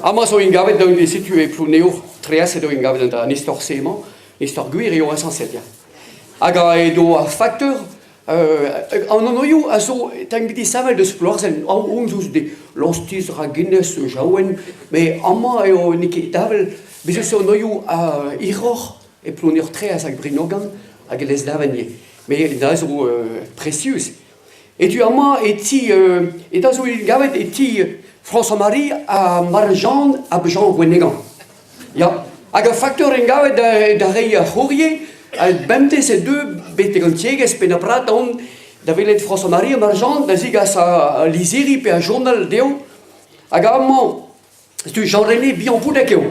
Amañ zo engavet da setu e Plouneour, Treas edo engavet an istor-se emañ. Istor gwir eo sañset ya. Hag edo ar fakteur an anvioù a zo tamm disheñvel deus Ploarzhel. Hon eus de Lostis, Raguenes, Jaouen, met amañ eo n'eo ket avel. Bez' eus anvioù hiroc'h e Plouneour-Traezh hag Brinogan hag e Lesneven ivez. Met da zo presius. Etu amañ e ti eta zo gavet e ti François-Marie ha Marie-Jeanne ha Jean Gwennegan. Ya, hag ur faktor en gavet da reiñ ar c'hourrier, bemdez e deu betek an tiegezh pennañ on da welet François-Marie ha Marie-Jeanne da zigas al lizhiri pe ar journal dezho. Hag amañ, setu Jean-René Bihan-Poudec eo.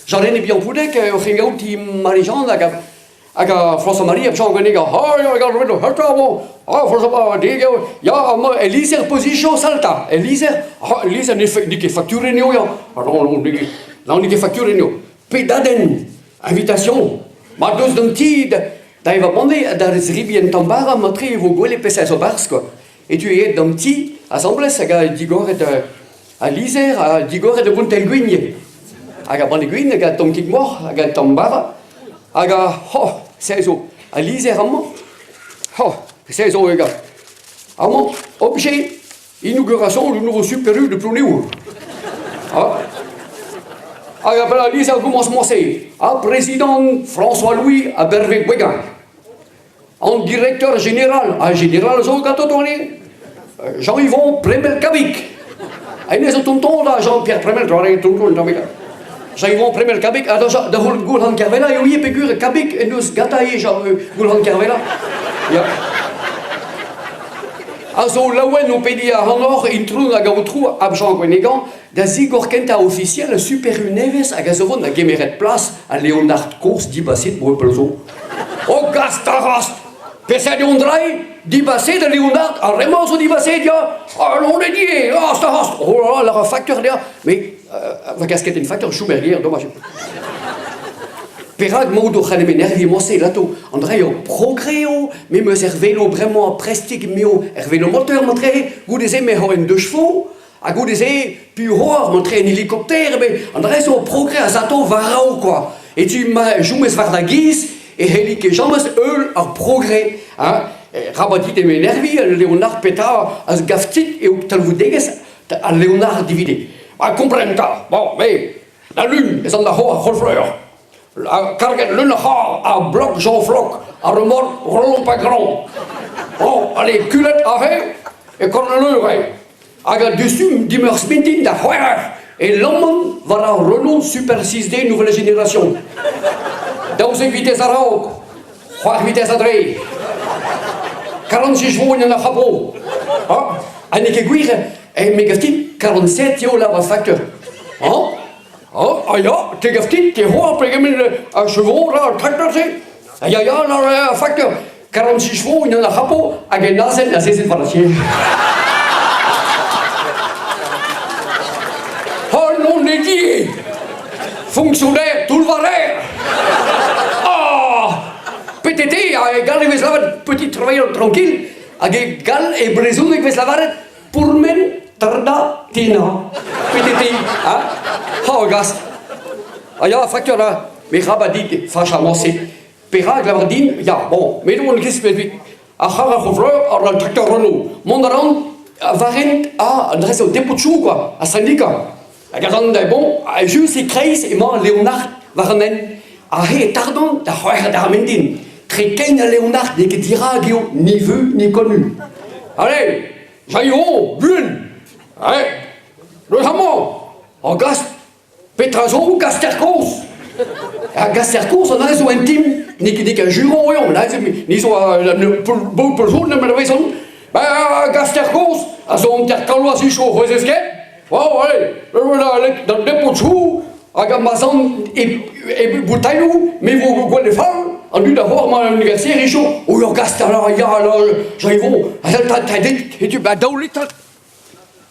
Jean-René Bihan-Poudec oc'h engaout ti Marie-Jeanne hag Hag ar François-Marie Jean Gwennig ah ya ah François ya amañ e lizher position salta e lizher ah lizher n'eo ket fakturenn eo ya ah non non n'eo ket non n'eo ket fakturenn eo pedadenn invitation ma deus d'an ti da evañ banne da zribiñ un tamm bara matre e vo gwelet peseurt zo 'barzh quoi e tu aet d'an ti asambles hag a digoret al lizher ha digoret e vountell gwin hag a banne gwin hag a tamm kig moc'h hag a tamm bara hag a oh se zo al lizher amañ oh se zo e amañ objet inauguration du nouveau super U de Plounéour ah hag a al lizher commencement-se ha président François-Louis Abervé-Guégan An directeur général, ar général zo ganto Tony, Jean-Yvon Premel-Cabic. Hennezh zo tonton da Jean-Pierre Premel, doare tonton tammig. Jean-Yvon Premel-Cabic, ha da c'houl Goulc'han Kervella eo ivez peogwir Cabic en deus gantañ ivez Jean Goulc'han Kervella. Ya. A zo laouen o pediñ ac'hanoc'h introun hag aotrou Abjean Gwennegan da zigor kentañ ofisiel Super U nevez hag a zo vont da gemeret plas al Leonard kozh dibaset bro pell zo. O gast a rast! Peseurt eo an dra-se? Dibaset al Leonard, ar re-mañ zo dibaset ya! Ah non eo ivez, rast a rast! Oh là là, lar facteur dezhañ. Mais va gasketenn facteur chom er gêr, domaj. Perak 'maout oc'h en em enerviñ morse 'lato? An dra eo progrès eo, me 'm eus er velo bremañ prestik m'eo er velomoteur matre, goude-se me c'ho en deux chevaux, Ha goude-se, piv 'oar mont-tre en helikopter met an dra zo progrès a zato war-raok quoi. E tu ma chomez war da giz e c'helli ket james heul ar progrès. Hein. Rabat dit em enerviñ, al Leonard petra a gav dit eo talvoudegezh al Leonard divide. Ha kompren 'ta, bon, me, da lun ez an da c'hoar Rollfleur. Karget leun a c'har a blok Jean Floc, a remork Roland Pagrand. Bon, allez, kulet aze, e korn al leur eo. Hag a-dustum dimeurzh mintin da c'hwec'h e lamman war ar Renault Super 6D nouvelle génération. 12 vitesse a-raok, c'hwec'h vitesse a-dre. 46 vo en ar c'hapo. Ha, ha n'eo ket gwir, eh, me gav dit 47 eo la va facteur. Hein? Ah, ah ya, te gav dit, te c'hoar pegement a chevaux ra an traktor-se? Ah ya, ya, la facteur. 46 chevaux, unan ar c'hapo, hag un azen azezet war ar siège. Oh non, ne dit Fonctionnaire toullvarer Ah PTT, e gall e vez lavaret petit travailleur tranquille, hag e gall e brezhoneg vez lavaret pourmen tarda tina. PTT, hein Oh, gast Ah ya, facteur là, me rabat dit, facha morse. Perak lavar din, ya, bon, met on ket evit ar c'harr ar c'houvleur, ar trakteur Renault. Mont a ran war hent an dre zo depot-chou, quoi, ar syndicat. Hag a ran, bon, just e-kreiz emañ Leonard war an hent. Aze e tardont da c'hwec'h d'ar mintin. Tre kein al Leonard n'eo ket dirak eo ni vu ni connu. Allez, jaillo, buan! Allez, deus amañ! An gast Petra zo gaster kozh? Ar gaster kozh an zo en tim n'eo ket ket juron eo neuze ni zo beau peulzon nemet a vezont ba gaster kozh a zo hanter kaloaz icho c'hwezez ket oh allez d'an depot chou hag ma zan e boutailhoù me vo gwell e fall an dud a c'hoar ma universier icho o ur gaster là ya là j'arrivo ta dit et tu ba daou litr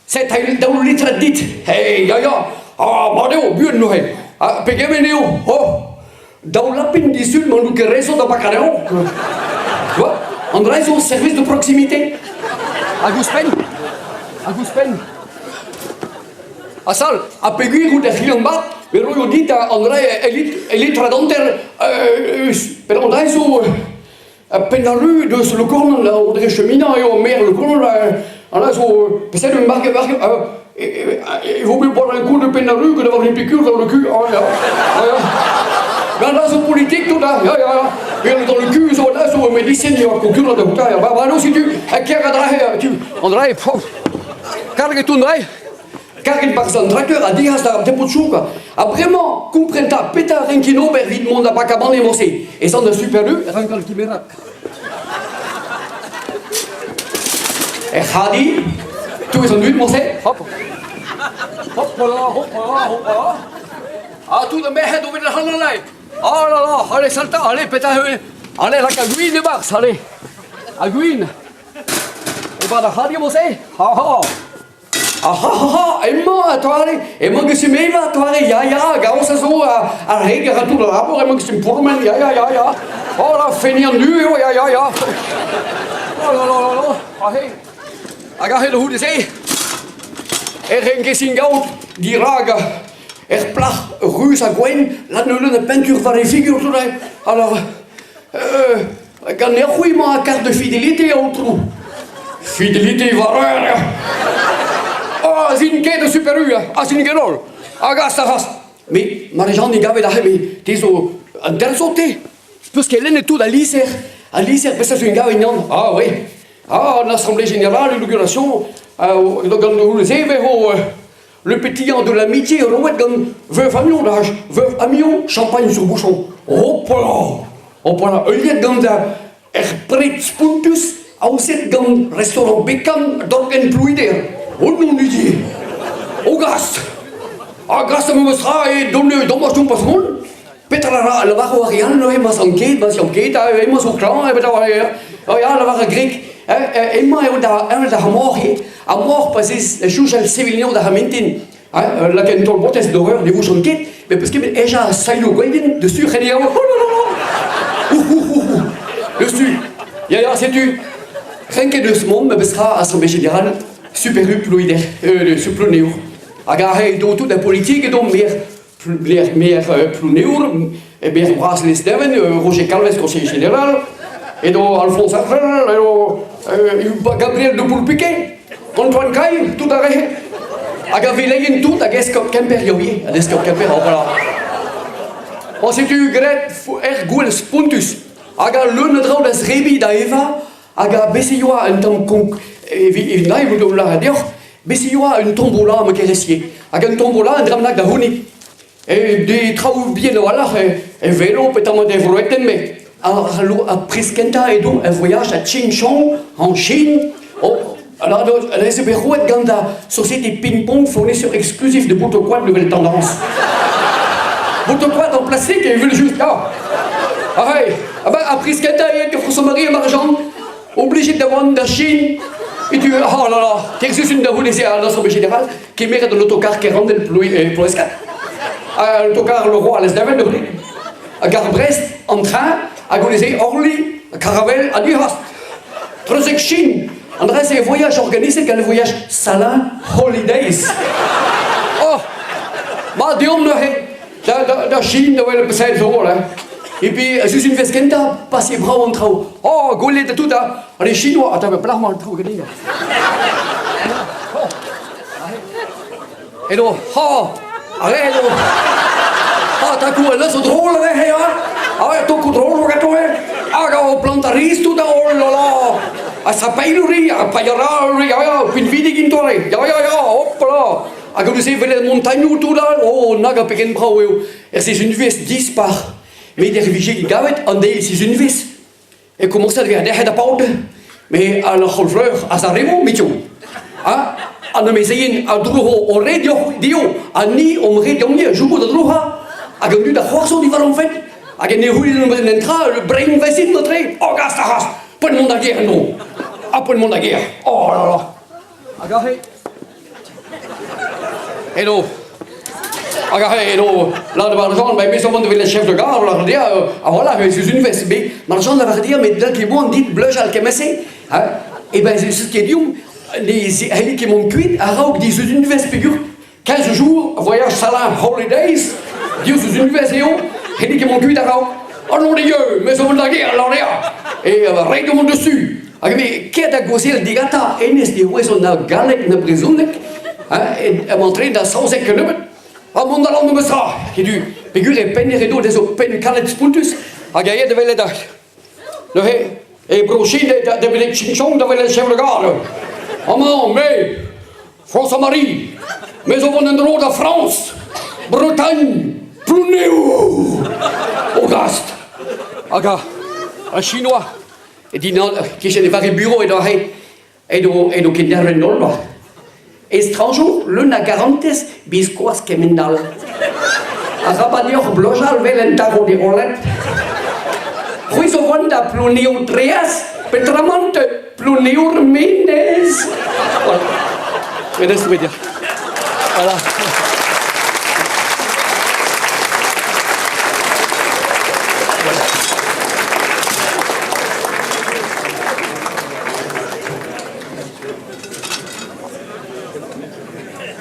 Set daou litrad dit Hey, ya, ya Ah, mat eo, buan neuze Ha pegement eo Oh Daou lapin disul m'an out ket rezo da bakañ anezhañ Quoi An dra zo service de proximité Hag ouzhpenn Hag ouzhpenn. Ha sal, ha peogwir out er c'hilion mat, me roio dit an dra e litrad hanter eus penaos dra zo penn ar ru deus Lokorn, Audrey Cheminant eo maer Lokorn, an zo peseurt un marque marque il vaut mieux boire un coup de penn ar ru que d'avoir une piqûre dans le cul. Ah, ja. Ah, ja. Ben là, zo politique tout là. Ja, ja, ja. Dans le cul, zo là, zo médecine, ya, concurrent de ja. Ba, ba, non, si tu, ker a dra, tu, André, karget on dra, karget barzh an trakteur ha dihas da depot chou, quoi. Ha bremañ, kompren 'ta petra renkin ober evit mont da bakañ morse. Ez an da Super-U, rankan kemerat. Er c'hadi, touez an dud morse, hop. Hop là, hop là, hop là. Ha tout ar merc'hed o vet ac'hanon Oh là là, allez salta, allez petra allez laka gwin e-barzh, allez. Ha gwin. E-pad ar c'hadi morse, ha ha. Ah ha ha ha, emañ a-doare, emañ ket eva a-doare, ya ya, gaoz a zo ar reg a ra tout al labour, emañ ket pourmen, ya ya ya ya. Oh la fenian du eo, ya ya ya. Oh la la la la, ah hey. Hag aze da c'houde-se, e renke sin gaout dirak er plac'h ruz ha gwenn, la neule de peinture war e figur tout Alors, Ganeoc'h-c'hwi emañ ar carte de fidélité, aotrou. Fidélité war eur. Ah, zin ket eus Super-U, ha zin ket holl. Hag ast a rast. Me, Marie-Jeanne, ne gavet aze, me, te zo un terzo, te Peus ket lennet tout al lizher Al lizher, peseurt zo gavet nann Ah, oui. Ah, an Assemblée générale, l'inauguration, gant le vezo Le pétillant de l'amitié roet gant Veuve Amion d'âge, Veuve Amion, champagne sur bouchon. Hop là Hop là Heuliet gant er pred spontus aozet gant restaurant Beckham dorgenn Plouider. Oh non, Didier Oh gast Ah gast a memes tra e donne dommañ chom pas mont Petra a ra lavaro ar re all neuze ma'z an ket, ma'z an ket, emañ zo klañv, oh ya, lavar ar grek, emañ eo da eñ da mor eo, ha mor pa 'z ez soñjal sevel da mintin, lakaat un taol botez d'ober ne voujont ket, met peus ket bet ejañ sailhoù gwellin deus-tu c'hell eo, oh là là là, ouh ouh ouh deus-tu, ya ya setu, renket eus mont memes tra Assemblée générale, Super-U Plouider, euh, Plounéour. Hag aze edo tout ar politik edo maer maer Plouneour, maer bras Lesneven, Roger Calvez, conseiller général, edo Alphonse Argel, edo Gabriel de Poulpiquet, Antoine Caille, tout ar re hag a veleien tout hag eskob Kemper eo ivez, an eskob Kemper, oh voilà. Oh, setu graet er gouel spontus hag a leun a draoù da zrebiñ da evañ hag a bez e oa un tamm konk evit nae vout o lâret deoc'h bez e oa un tombola ma kerez hag un tombola un dra bennak da c'hounit e de traoù bihan a-walc'h e velo petamant e vroetenn-me ar priz kentañ edo er voyage à Qingchong en Chine oh alors ez eo bet roet gant ar société ping-pong fournisseur exclusif de boutons-koad nouvelle tendance boutons-koad en plastique evel-just ah ah hey ah ben ar priz kentañ eo François-Marie Marjand obligé da vont da Chine et tu oh là là kerzhus da c'hounez à l'Assemblée générale kemeret an autocar Kerandel Plouescat an autocar Le Roi à Lesneven hag ar Brest an train hag gouneze Orly Caravelle ha Duhast treuzek Chine an dra-se voyage organisé gant le voyage Salin Holidays oh ma deomp neuze da Chine da welet peseurt zo hein. Et puis, juste une vez kentañ, passé brav an traoù. Oh, gwelet tout, hein. Les Chinois, attends, mais plac'h-mañ an traoù ganin. Edo, ha, arrête, edo. Ah, ta kou, là, zo drôle, hein, hein. Ah, to kou drôle, ganto, hein. Hag o plant a riz tout, oh là là. Ha sa pailuri, ha paillara, ya, ya, pinvidik int ya, ya, ya, hop là. Hag neuze welet montagnoù tout all, oh, nag a pegen brav eo. Er sizhunvezh dispar. Met er vije gavet an eil sizhunvezh e komañse da vezañ nec'het ha paotr. Met al c'holl-fleur a zarevo, metio. Ha an amezeien a drouc'ho o re deoc'h dezho, ha ni omp re deomp-ni a choumo da drouc'hañ. Hag an dud a c'hoarzho diwar hon fenn. Hag en e c'houlenn en tra, le brein vacin notre. Oh, gast a ras, poent mont da gêr en-dro. Ha poent mont da gêr. Oh là là. Hag aze Eno Hag aze eno Lad Marjan, ben me zo mont da welet chef de gare war dia, ha voilà, eus unvez, me Marjan a war dia, met dal ket boan dit bleujal kement-se, hein? E ben, se ket deomp, ne c'helli ket mont kuit a-raok dizunvez peogwir. 15 jours, voyage Salin Holidays, diouzh eus unvez eo, hini ket mont kuit a-raok. Oh non Dieu, me zo vont da gêr, l'an E ret eo mont dessus. Hag me, ket da gaozeal digatañ, hennezh ne ouezo na galleg na brezhoneg, hein, emañ tre da saozneg kennebeut. Ha mont a ran memes tra, setu, peogwir e penner edo dezho penn kalet spontus, hag aet da welet Neuze e Bro-Chine da welet Ching-Chong da welet chef de gare. Amañ, me, François-Marie, me zo vont en-dro da Frañs, Bretagne, Plouneour, o gast. Hag ar Chinois, e dindan, kichen e vare bureau edo aze, edo, edo ket derc'hel holl oa. Estrañjour leun a garantez biskoazh kement-all. Arabat deoc'h blojal 'vel un tarv dirollet. C'hwi zo vont da Plouneour-Traezh petramant Plouneour-Menez. Voilà. Menez, vous dire. Voilà.